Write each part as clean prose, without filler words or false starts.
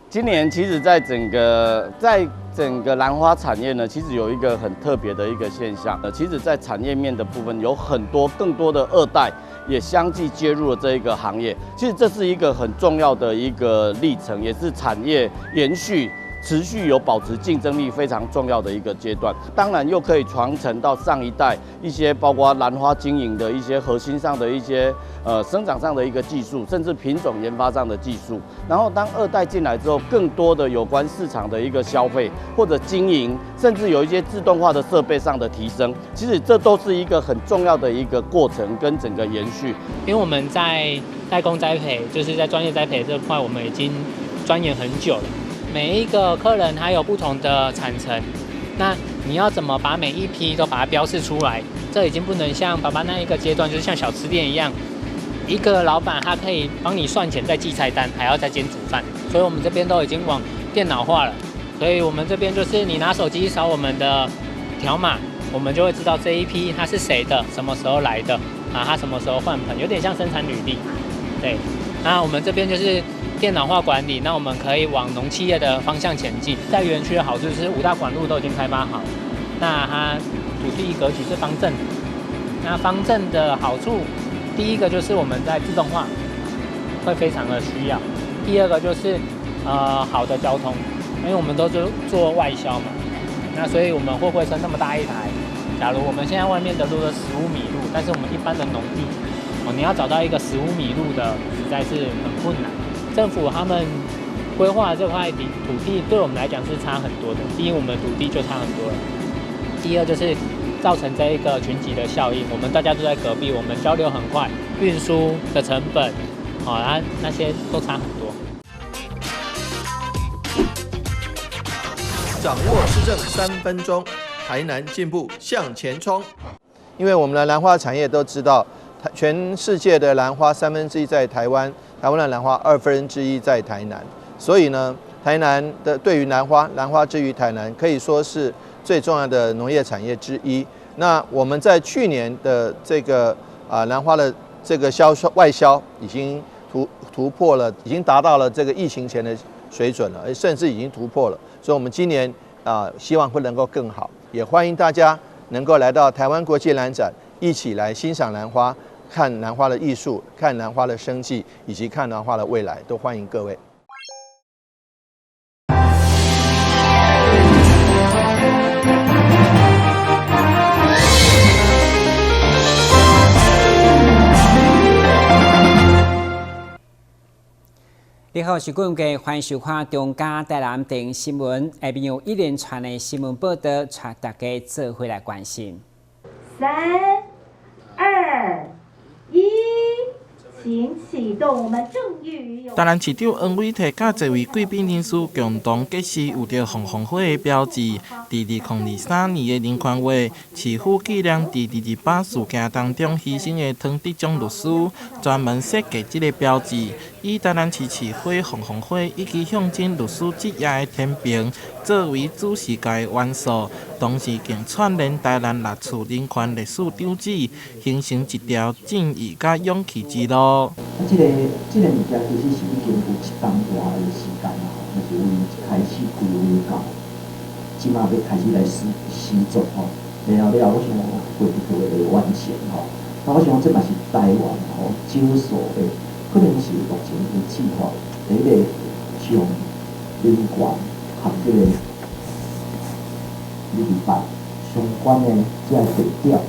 今年其實在整個蘭花產業呢，其實有一個很特別的一個現象。其實，在產業面的部分，有很多更多的二代也相繼介入了這一個行業。其實這是一個很重要的一個歷程，也是產業延續、持續有保持競爭力非常重要的一個階段。當然，又可以傳承到上一代一些包括蘭花經營的一些核心上的一些生長上的一個技術，甚至品種研發上的技術。然後當二代進來之後，更多的有關市場的一個消費或者經營，甚至有一些自動化的設備上的提升，其實這都是一個很重要的一個過程跟整個延續。因為我們在代工栽培，就是在專業栽培這塊，我們已經鑽研很久了。每一個客人他有不同的產程，那你要怎麼把每一批都把它標示出來？這已經不能像爸爸那一個階段，就是像小吃店一樣，一個老闆他可以幫你算錢，再記菜單，還要再兼煮飯。所以我們這邊都已經往電腦化了。所以我們這邊就是你拿手機掃我們的條碼，我們就會知道這一批它是誰的，什麼時候來的，啊，他什麼時候換盆，有點像生產履歷。對，那我們這邊就是電腦化管理，那我們可以往農企業的方向前進。在園區的好處是五大管路都已經開發好，那它土地格局是方正的。那方正的好處，第一個就是我們在自動化會非常的需要，第二個就是好的交通，因為我們都是做外銷嘛，那所以我們貨櫃車那麼大一台，假如我們現在外面的路都15米路，但是我們一般的農地，哦，你要找到一個十五米路的，實在是很困難。政府他們規劃這塊地土地，對我們來講是差很多的。第一，我們土地就差很多了；第二，就是造成這一個群集的效應，我們大家都在隔壁，我們交流很快，運輸的成本，啊，那些都差很多。掌握施政3分鐘，台南進步向前衝。因為我們的蘭花產業都知道，全世界的蘭花1/3在台灣，台灣的蘭花1/2在台南，所以呢，台南的對於蘭花，蘭花之於台南，可以說是最重要的農業產業之一。那我們在去年的這個蘭花的這個銷售外銷已經突破了，已經達到了這個疫情前的水準了，甚至已經突破了。所以，我們今年希望會能夠更好，也歡迎大家能夠來到台灣國際蘭展，一起來欣賞蘭花，看蘭花的藝術，看蘭花的生計，以及看蘭花的未來，都歡迎各位。你好，是顧問歡迎收看中嘉台南電視新聞，下面有一連串的新聞報道，帶大家做伙來關心。三、二、一，請啟動我們正義與勇。台南市長黃偉哲佮這位貴賓人士共同結識有著鳳凰花的標誌。佇2023年的人權月，市府紀念佇二二八事件當中犧牲的湯德章律師，專門設計這個標誌，以台南市市花鳳凰花以及象徵律師職業的天平作為主視覺的元素，同時更串聯台南六處人權歷史長子，形成一條正義佮勇氣之路。啊，這個物件其實是已經有一冬外的時間啦，吼，就是為一開始規劃到，這馬欲開始來實作吼，然後了後，我想講過去就會完成吼。那我想講這嘛是台灣吼少數的，可能是目前為止吼，第一個將人權和這個二二八相關的這个地點，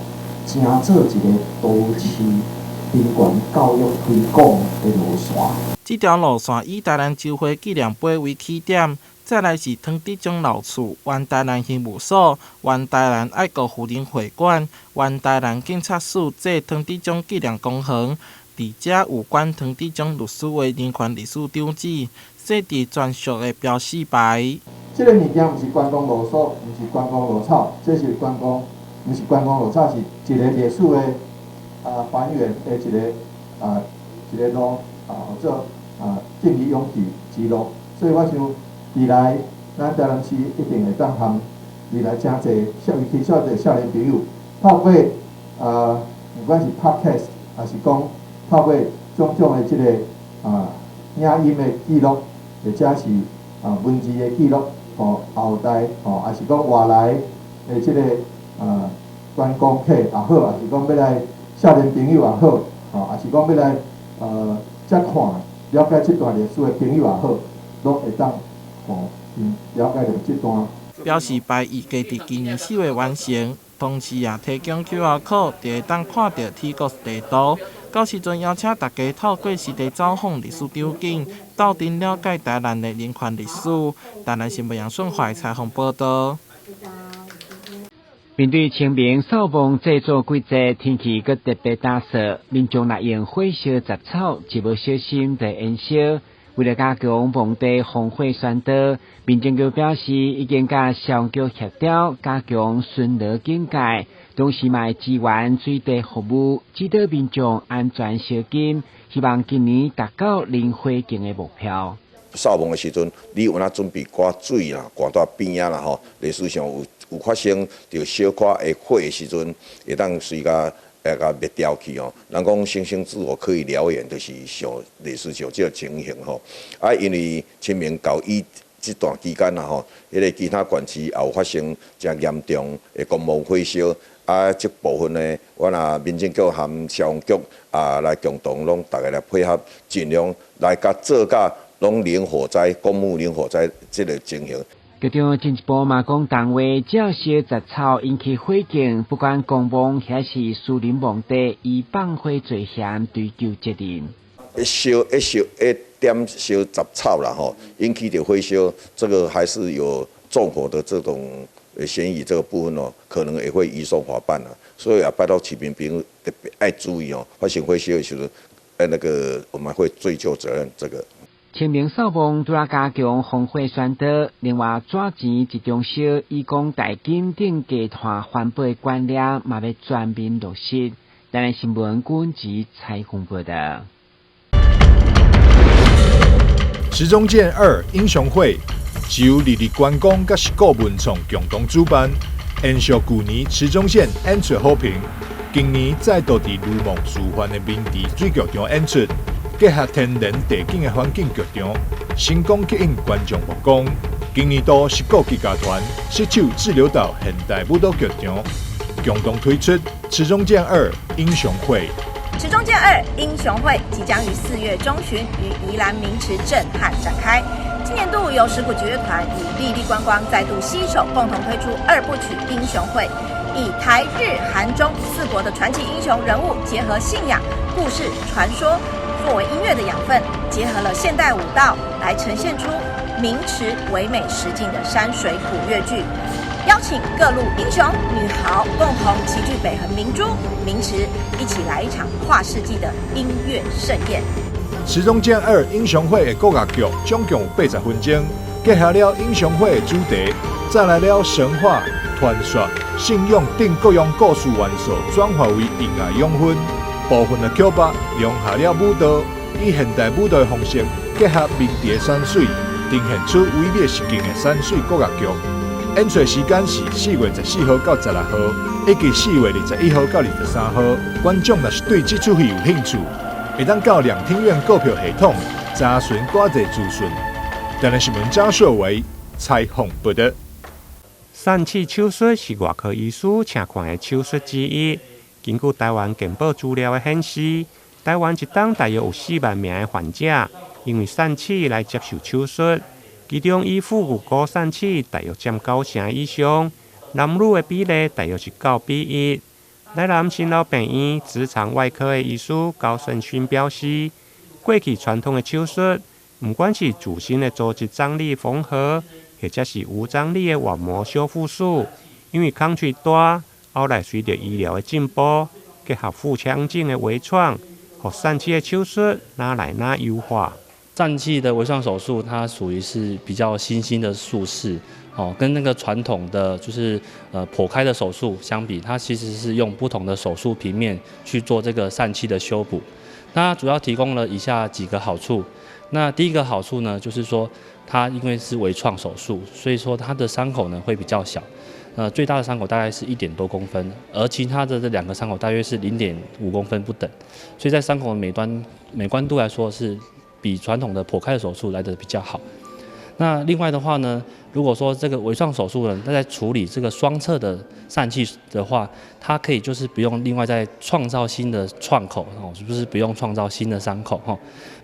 成做一個都市人權教育推廣的路線。這條路線以台南州會紀念碑為起點，再來是湯德章老厝、原台南刑務所、原台南愛國婦人會館、原台南警察署這湯德章紀念公園，佇遮有關湯德章律師的人權歷史長子，設置專屬的標示牌。這個物件毋是觀光路索，毋是觀光路草，這是觀光，毋是觀光路草，是一個歷史的還原的一個路叫做正義勇氣之路。所以我想未來咱台南市一定會當和未來誠濟，尤其是遮濟少年朋友，透過毋管是 Podcast，抑是講透過種種的這個影音的記錄，或者是文字的記錄，予後代吼，抑是講外來的這個觀光客也好，抑是講欲來少年朋友也好，吼，抑是講欲來才看了解這段歷史的朋友也好，攏會當吼了解著這段。標示牌預計佇今年4月完成，同時也提供 QR code，就會當看著鐵國地圖。到時陣邀請大家透過實地走訪歷史場景，鬥陣了解台南的人權歷史。台南新聞楊順懷採訪報導。面對清明掃墓祭祖季節，天氣閣特別乾燥，民眾若用火燒雜草，一無小心就會延燒。為了加強墓地防火宣導，民政局表示已經佮消防局協調，加強巡邏警戒，同時嘛會支援水地服務，指導民眾安全燒金，希望今年達到零火警的目標。掃墓的時陣，你有哪準備寡水啦，掛佇邊仔啦吼，歷史上有發生著小可會火的時陣，會當隨共滅掉去哦。人講星星之火可以燎原，就是像類似像這個情形吼。啊，因為清明到伊這段期間啦吼，彼个其他縣市也有發生誠嚴重的公墓火燒，啊，這部分呢，阮啊民政局和消防局啊來共同攏逐家來配合，盡量來共做甲攏零火災、公墓零火災這個情形。局長進一步嘛講，單位只要燒雜草引起火警，不管公墓抑是私人墓地，依放火罪嫌追究責任。一燒一燒一點燒雜草啦吼，引起著火燒，這個還是有縱火的這種嫌疑，這個部分哦，可能也會移送法辦啦。所以也拜託市民朋友特別愛注意哦，發生火燒的時陣，那個我們會追究責任。這個。清明掃墓除了加強防火宣導，另外紙錢一中燒，以工代金等低碳環保觀念嘛欲全面落實。台南新聞軍籍採訪報導。池中劍二英雄會是由麗麗觀光佮十鼓文創共同主辦，延續舊年池中劍演出好評，今年再度佇如夢似幻的明池水劇場演出。結合天然地景的環境劇場，成功吸引觀眾目光。今年度十鼓藝藝團攜手滯留島現代舞蹈劇場，共同推出《池中劍二英雄會》。《池中劍二英雄會》即將於4月中旬於宜蘭明池震撼展開。今年度由十鼓擊樂團與麗麗觀光再度攜手，共同推出二部曲《英雄會》，以台日韓中四國的傳奇英雄人物，結合信仰、故事、傳說。作為音樂的養分，結合了現代舞蹈，來呈現出明池唯美實境的山水古樂劇。邀請各路英雄女豪共同齊聚北橫明珠明池，一起來一場跨世紀的音樂盛宴。池中劍二英雄會的國樂劇總共有80分鐘，結合了英雄會的主題，再來了神話、傳說、信仰等各樣故事元素，轉化為音樂養分。部分的曲目融合了舞蹈，以現代舞蹈的方式結合明池的山水，呈現出唯美實境的山水國樂劇。演出時間是4月14號到16號，以及4月21號到23號。觀眾若是對這齣戲有興趣，會當到兩廳院購票系統查詢蓋濟資訊。台南新聞張秀維採訪報導。疝氣手術是外科醫師常看的手術之一。根據台灣健保資料的顯示，台灣一冬大約有4萬名的患者因為疝氣來接受手術，其中以腹股溝疝氣大約佔9成以上，男女的比例大約是9比1。台南新老病院直腸外科的醫師高勝勳表示，過去傳統的手術，毋管是自身的組織張力縫合，或者是無張力的網膜修復術，因為空喙大。後來隨著醫療的進步，結合腹腔鏡的微創，予疝氣的手術愈來愈優化。疝氣的微創手術，它屬於是比較新興的術式，哦，跟那個傳統的就是剖開的手術相比，它其實是用不同的手術平面去做這個疝氣的修補。那主要提供了以下幾個好處。那第一個好處呢，就是說它因為是微創手術，所以說它的傷口呢會比較小。最大的傷口大概是1點多公分，而其他的這兩個傷口大約是0.5公分不等，所以在傷口的美觀度來說，是比傳統的剖開的手術來得比較好。那另外的话呢，如果說這個微創手術呢，它在處理這個雙側的疝氣的話，它可以就是不用另外再創造新的創口哦，是不是不用創造新的傷口哈？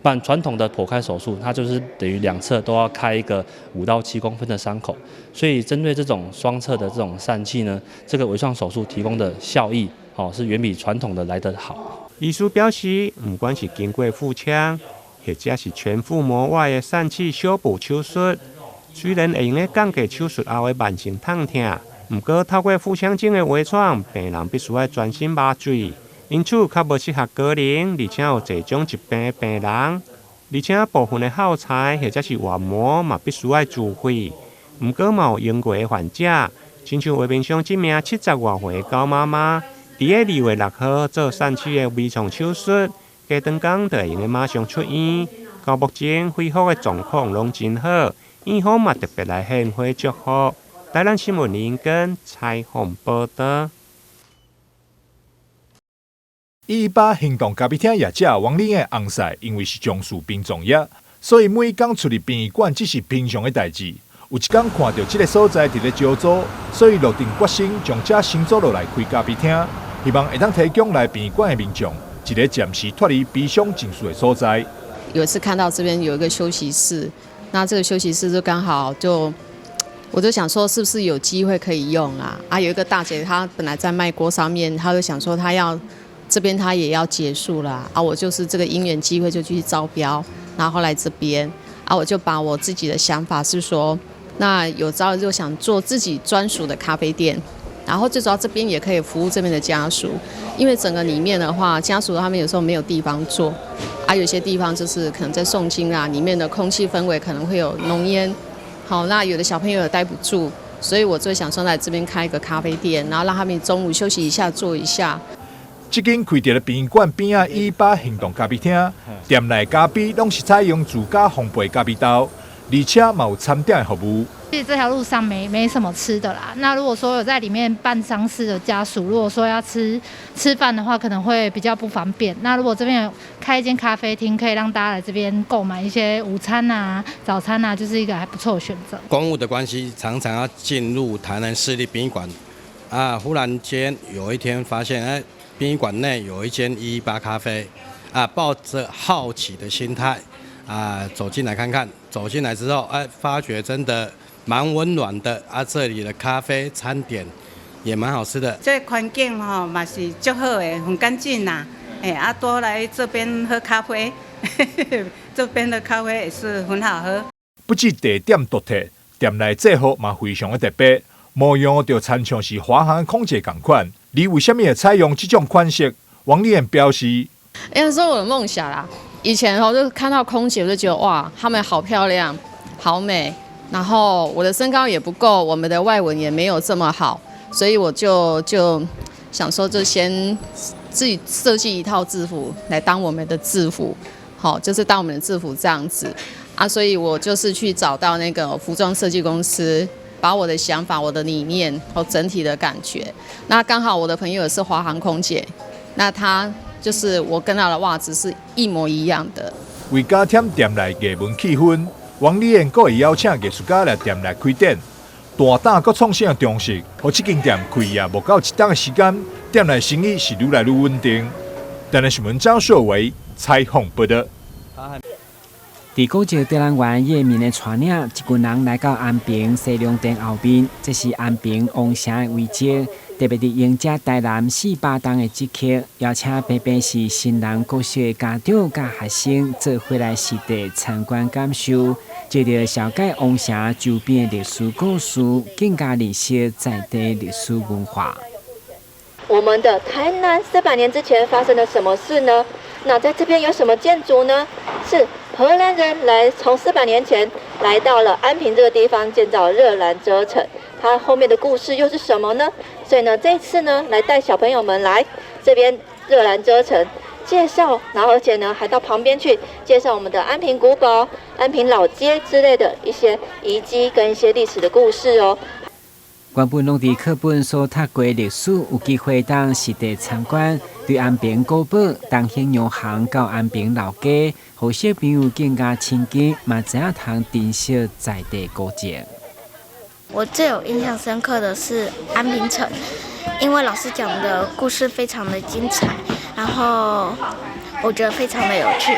不然傳統的剖開手術，它就是等於兩側都要開一個5到7公分的傷口，所以針對這種雙側的這種疝氣呢，這個微創手術提供的效益哦，是遠比傳統的來得好。醫師表示，毋管是經過腹腔，或者是全腹膜外的疝氣修補手術，雖然會用得降低手術後的慢性痛疼，毋過透過腹腔鏡的微創，病人必須愛全身麻醉，因此較無適合高齡，而且有濟種疾病的病人，而且部分的耗材或者是外膜嘛必須愛自費。毋過嘛有用過的患者，親像畫面上這名70外歲的高媽媽，佇咧2月6號做疝氣的微創手術。過兩工就會用得馬上出院，到目前恢復的狀況攏真好，院方嘛特別來獻花祝福。台南新聞林根採訪報導。118行動咖啡廳業者王麗的翁婿，因為是從事殯葬業，所以每工出入殯儀館只是平常的代誌。有一工看著這个所在佇咧招租，所以落定決心將遮承租落來開咖啡廳，希望會當提供來殯儀館的民眾一个暫時脫離悲傷情緒的所在。有一次看到這邊有一個休息室，那這個休息室就剛好就，我就想說是不是有機會可以用啊？啊，有一個大姐她本來在賣鍋燒麵，她就想說她要這邊她也要結束了啊，我就是這個因緣機會就去招標，然後來這邊啊，我就把我自己的想法是說，那有朝一日就想做自己專屬的咖啡店。然後最主要這邊也可以服務這邊的家屬，因為整個裡面的話，家屬他們有時候沒有地方坐，啊，有些地方就是可能在誦經啊，裡面的空氣氛圍可能會有濃煙，好，那有的小朋友也待不住，所以我就想說來這邊開一個咖啡店，然後讓他們中午休息一下，坐一下。這間開佇咧殯儀館邊仔118行動咖啡廳，店內咖啡攏是採用自家烘焙咖啡豆，而且嘛有餐點的服務。其實這條路上沒什麼吃的啦。那如果說有在裡面辦喪事的家屬，如果說要吃飯的話，可能會比較不方便。那如果這邊有開一間咖啡廳，可以讓大家來這邊購買一些午餐啊、早餐啊，就是一個還不錯的選擇。公務的關係，常常要進入台南市立殯儀館啊。忽然間有一天發現，哎，殯儀館內有一間118咖啡啊，抱着好奇的心態啊，走進來看看。走進來之後，哎，發覺真的蠻溫暖的啊！這裡的咖啡餐點也蠻好吃的。這個環境吼嘛是足好的，很乾淨啦。哎，啊多來這邊喝咖啡，這邊的咖啡也是很好喝。不止地點獨特，店內制服嘛非常的特別，模樣就親像是華航空姐仝款。你為啥物會採用這種款式？王麗燕表示：因為說我的夢想啦，以前我就看到空姐，我就覺得哇，她們好漂亮，好美。然後我的身高也不夠，我們的外文也沒有這麼好，所以我就想說，就先自己設計一套制服來當我們的制服，好，就是當我們的制服這樣子啊。所以我就是去找到那個服裝設計公司，把我的想法、我的理念和整體的感覺。那剛好我的朋友也是華航空姐，那她就是我跟她的襪子是一模一樣的。為加添店內藝文氣氛，王麗燕閣會邀請藝術家來店內開展，大膽閣創新的裝飾，予這間店開業無到一冬的時間，店內生意是愈來愈穩定。台南新聞張碩偉採訪報導。佇古蹟導覽員葉明的帶領，一群人來到安平西龍殿後面，這是安平王城的遺跡。特別佇迎接台南400冬的這刻，邀請平平市新南國小的家長佮學生做伙來實地參觀感受，藉著紹介王城周邊的歷史故事，更加認識在地歷史文化。我們的台南400年之前發生了什麼事呢？那在這邊有什麼建築呢？是荷蘭人來從400年前來到了安平這個地方建造熱蘭遮城，它後面的故事又是什麼呢？所以呢，這次呢，來帶小朋友們來這邊熱蘭遮城介紹，然後而且呢，還到旁邊去介紹我們的安平古堡、安平老街之類的一些遺跡跟一些歷史的故事哦。原本攏佇課本所讀過歷史，有機會當實地參觀，對安平古堡、東興洋行到安平老街，予小朋友更加親近，嘛知影通珍惜在地古蹟。我最有印象深刻的是安平城，因為老師講的故事非常的精彩，然後我覺得非常的有趣。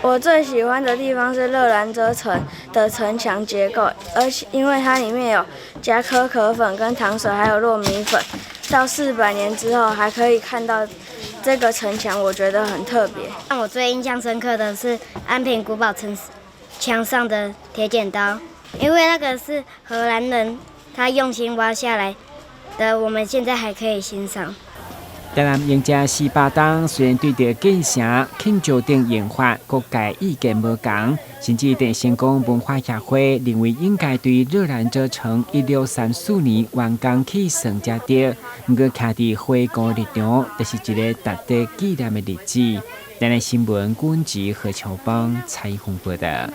我最喜歡的地方是熱蘭遮城的城牆結構，而且因為它裡面有加可可粉跟糖水，還有糯米粉，到400年之後還可以看到這個城牆，我覺得很特別。讓我最印象深刻的是安平古堡城牆上的鐵剪刀，因為那個是荷蘭人他用心挖下來的，我們現在還可以欣賞。台南迎接400冬，雖然對著建城、慶祝等用法各界意見無仝，甚至鄭成功文化協會認為應該對熱蘭遮城1634年完工起算才對。毋過，徛佇回顧立場，就是一个值得紀念的日子。台南新聞軍籍何秋邦採訪報道。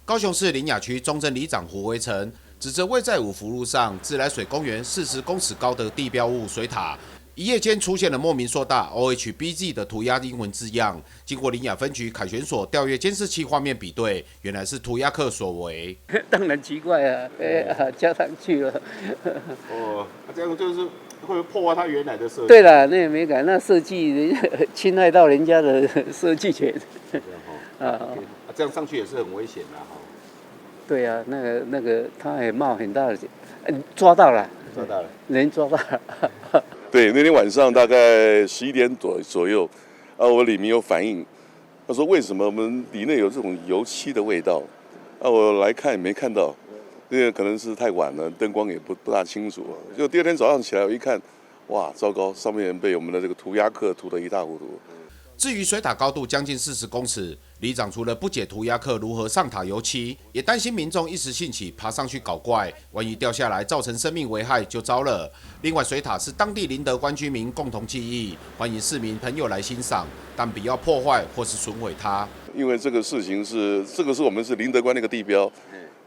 高雄市苓雅區中正里長胡維成指責位在五福路上自來水公園40公尺高的地標物水塔，一夜間出現了莫名碩大 OHBZ 的塗鴉英文字樣。經過苓雅分局凱旋所調閱監視器畫面比對，原來是塗鴉客所為。當然奇怪啊，哎，加上去了。哦，這樣就是會破壞它原來的設計。對了，那也沒改，那設計人家侵害到人家的設計權。啊，這樣上去也是很危險的哈。對啊，那個，他也冒很大的險，抓到了，抓到了，人抓到了。對，那天晚上大概11點左右，啊，我里民有反映，他說為什麼我們里內有這種油漆的味道？啊，我來看也沒看到，那個可能是太晚了，燈光也不大清楚。就第二天早上起來，我一看，哇，糟糕，上面被我們的這個塗鴉客塗得一塌糊塗。至於水塔高度將近40公尺，里長除了不解塗鴉客如何上塔油漆，也擔心民眾一時興起爬上去搞怪，萬一掉下來造成生命危害就糟了。另外，水塔是當地林德關居民共同記憶，歡迎市民朋友來欣賞，但不要破壞或是損毀它。因為這個事情是，這個是我們是林德關那個地標，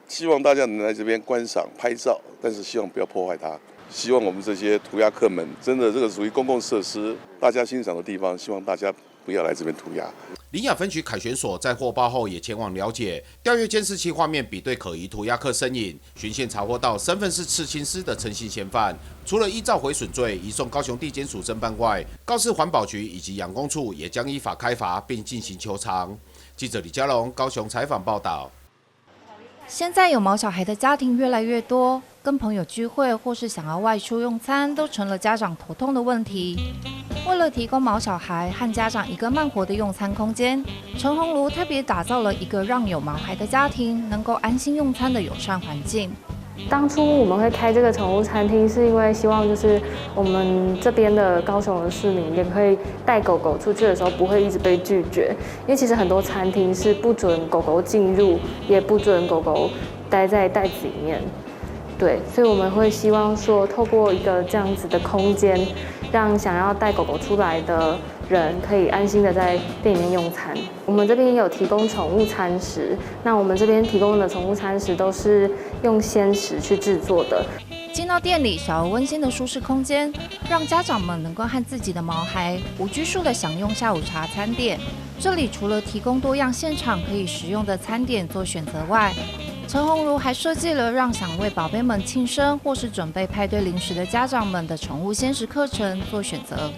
希望大家能來這邊觀賞拍照，但是希望不要破壞它。希望我們這些塗鴉客們，真的這個屬於公共設施，大家欣賞的地方，希望大家不要來這邊塗鴉。苓雅分局凱旋所在獲報後也前往了解，調閱監視器畫面比對可疑塗鴉客身影，循線查獲到身份是刺青師的陳姓嫌犯。除了依照毀損罪移送高雄地檢署偵辦外，高市環保局以及養工處也將依法開罰並進行求償。記者李佳龍高雄採訪報道。現在有毛小孩的家庭越來越多，跟朋友聚會或是想要外出用餐，都成了家長頭痛的問題。為了提供毛小孩和家長一個慢活的用餐空間，陳鴻儒特別打造了一個讓有毛孩的家庭能夠安心用餐的友善環境。當初我們會開這個寵物餐廳，是因為希望就是我們這邊的高雄的市民也可以帶狗狗出去的時候不會一直被拒絕，因為其實很多餐廳是不准狗狗進入，也不准狗狗待在袋子裡面。對，所以我們會希望說，透過一個這樣子的空間，讓想要帶狗狗出來的人可以安心的在店裡面用餐。我們這邊也有提供寵物餐食，那我們這邊提供的寵物餐食都是用鮮食去製作的。進到店裡，小而溫馨的舒適空間，讓家長們能夠和自己的毛孩無拘束的享用下午茶餐點。這裡除了提供多樣現場可以食用的餐點做選擇外，陳鴻儒還設計了讓想為寶貝們慶生或是準備派對零食的家長們的寵物鮮食課程做選擇。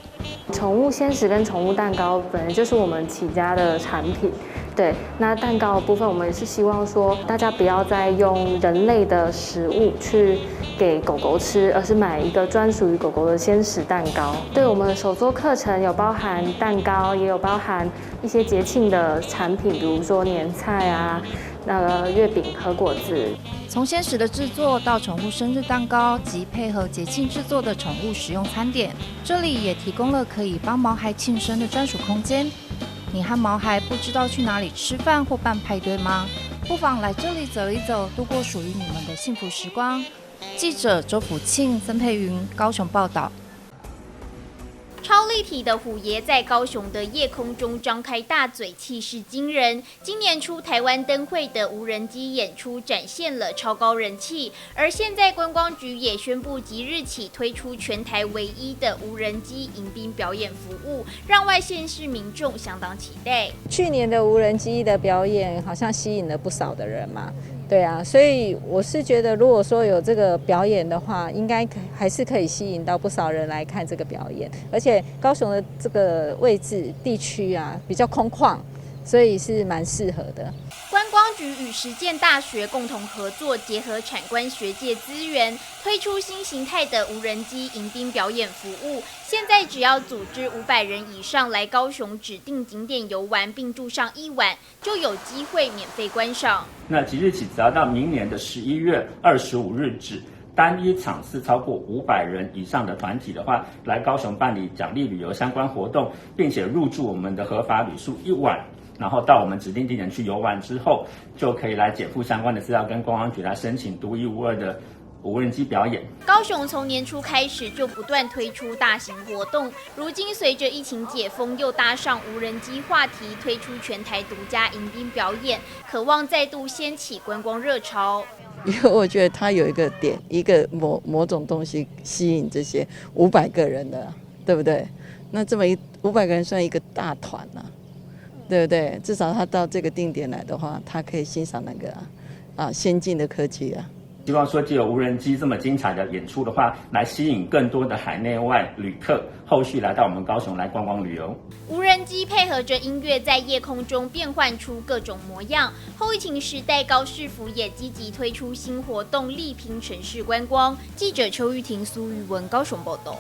寵物鮮食跟寵物蛋糕本來就是我們起家的產品，對。那蛋糕的部分，我們也是希望說大家不要再用人類的食物去給狗狗吃，而是買一個專屬於狗狗的鮮食蛋糕。對，我們的手作課程有包含蛋糕，也有包含一些節慶的產品，比如說年菜啊。那個月餅和果子，從鮮食的製作到寵物生日蛋糕及配合節慶製作的寵物食用餐點，這裡也提供了可以幫毛孩慶生的專屬空間。你和毛孩不知道去哪裡吃飯或辦派對嗎？不妨來這裡走一走，度過屬於你們的幸福時光。記者周福慶、曾佩雲高雄報道。超立體的虎爺在高雄的夜空中張開大嘴，氣勢驚人。今年初台灣燈會的無人機演出展現了超高人氣，而現在觀光局也宣布即日起推出全台唯一的無人機迎賓表演服務，讓外縣市民眾相當期待。去年的無人機的表演好像吸引了不少的人嘛。對啊，所以我是覺得，如果說有這個表演的話，應該還是可以吸引到不少人來看這個表演。而且高雄的這個位置地區啊，比較空曠，所以是蠻適合的。觀光局與實踐大學共同合作，結合產官學界資源，推出新形態的無人機迎賓表演服務。現在只要組織500人以上來高雄指定景點遊玩，並住上一晚，就有機會免費觀賞。那即日起，只要到明年的11月25日止，單一場次超過500人以上的團體的話，來高雄辦理獎勵旅遊相關活動，並且入住我們的合法旅宿一晚，然後到我們指定地點去遊玩之後，就可以來檢附相關的資料，跟觀光局來申請獨一無二的無人機表演。高雄從年初開始就不斷推出大型活動，如今隨着疫情解封，又搭上無人機話題，推出全台獨家迎賓表演，渴望再度掀起觀光熱潮。因為我覺得它有一個點，一個某某種東西吸引這些五百個人的，對不對？那這麼一五百個人算一個大團啊，對不對？至少他到這個定點來的話，他可以欣賞那個先進的科技啊。希望說藉由無人機這麼精彩的演出的話，來吸引更多的海內外旅客，後續來到我們高雄來觀光旅遊。無人機配合着音樂，在夜空中變換出各種模樣。後疫情時代，高市府也積極推出新活動，力拼城市觀光。記者邱玉婷、蘇玉文高雄報道。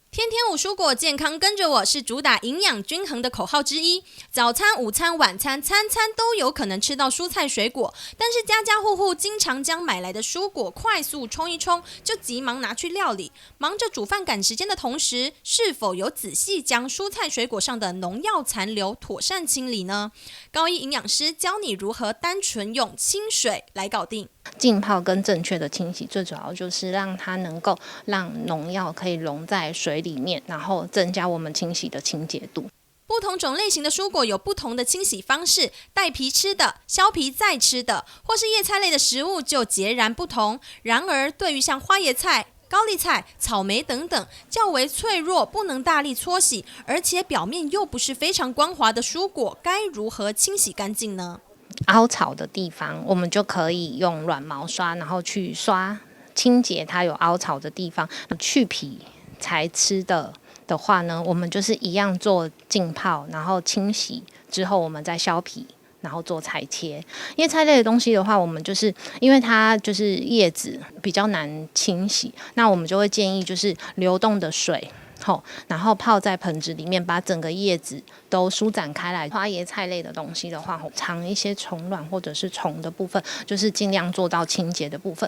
天天五蔬果，健康跟着我是主打營養均衡的口號之一。早餐、午餐、晚餐，餐餐都有可能吃到蔬菜水果。但是家家戶戶經常將買來的蔬果快速沖一沖，就急忙拿去料理。忙着煮飯趕時間的同時，是否有仔細將蔬菜水果上的農藥殘留妥善清理呢？高醫營養師教你如何單純用清水來搞定。浸泡跟正確的清洗，最主要就是讓它能夠讓農藥可以溶在水裡面，然後增加我們清洗的清潔度。不同種類型的蔬果有不同的清洗方式，帶皮吃的、削皮再吃的，或是葉菜類的食物就截然不同。然而，對於像花椰菜、高麗菜、草莓等等較為脆弱、不能大力搓洗，而且表面又不是非常光滑的蔬果，該如何清洗乾淨呢？凹槽的地方，我們就可以用軟毛刷，然後去刷清潔它有凹槽的地方。去皮才吃的話呢，我們就是一樣做浸泡，然後清洗之後，我們再削皮，然後做裁切。葉菜類的東西的話，我們就是因為它就是葉子比較難清洗，那我們就會建議就是流動的水。吼，然後泡在盆子裡面，把整個葉子都舒展開來。花椰菜類的東西的話，藏一些蟲卵或者是蟲的部分，就是盡量做到清潔的部分。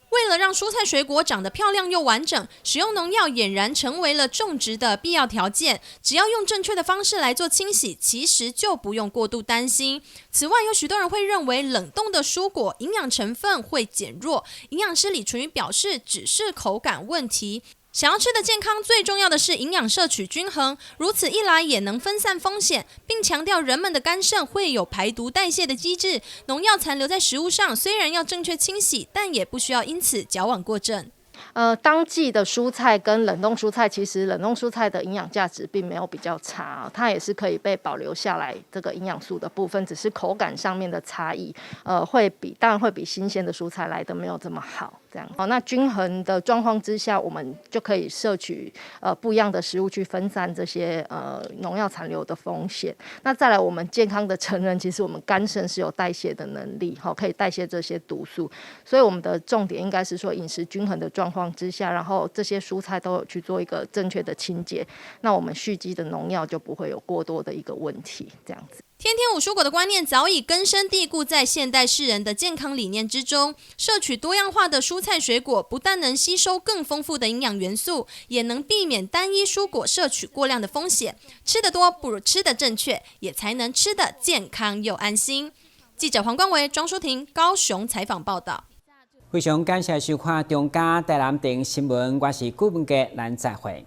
為了讓蔬菜水果長得漂亮又完整，使用農藥儼然成為了種植的必要條件。只要用正確的方式來做清洗，其實就不用過度擔心。此外，有許多人會認為冷凍的蔬果營養成分會減弱。營養師李純宇表示，只是口感問題。想要吃得健康，最重要的是營養攝取均衡，如此一來也能分散風險，並強調人們的肝腎會有排毒代謝的機制。農藥殘留在食物上，雖然要正確清洗，但也不需要因此矯枉過正。當季的蔬菜跟冷凍蔬菜，其實冷凍蔬菜的營養價值並沒有比較差，它也是可以被保留下來這個營養素的部分，只是口感上面的差異，當然會比新鮮的蔬菜來得沒有這麼好。這樣，好，那均衡的狀況之下，我們就可以攝取不一樣的食物去分散這些農藥殘留的風險。那再來，我們健康的成人，其實我們肝腎是有代謝的能力，好，可以代謝這些毒素。所以我們的重點應該是說飲食均衡的狀況之下，然後這些蔬菜都有去做一個正確的清潔，那我們蓄積的農藥就不會有過多的一個問題。這樣子。天天五蔬果的觀念早已根深蒂固在現代世人的健康理念之中。攝取多樣化的蔬菜水果，不但能吸收更豐富的營養元素，也能避免單一蔬果攝取過量的風險。吃得多不如吃得正確，也才能吃得健康又安心。記者黃冠維、莊淑婷高雄採訪報道。非常感謝收看中嘉台南電新聞，我是顧文傑，咱再會。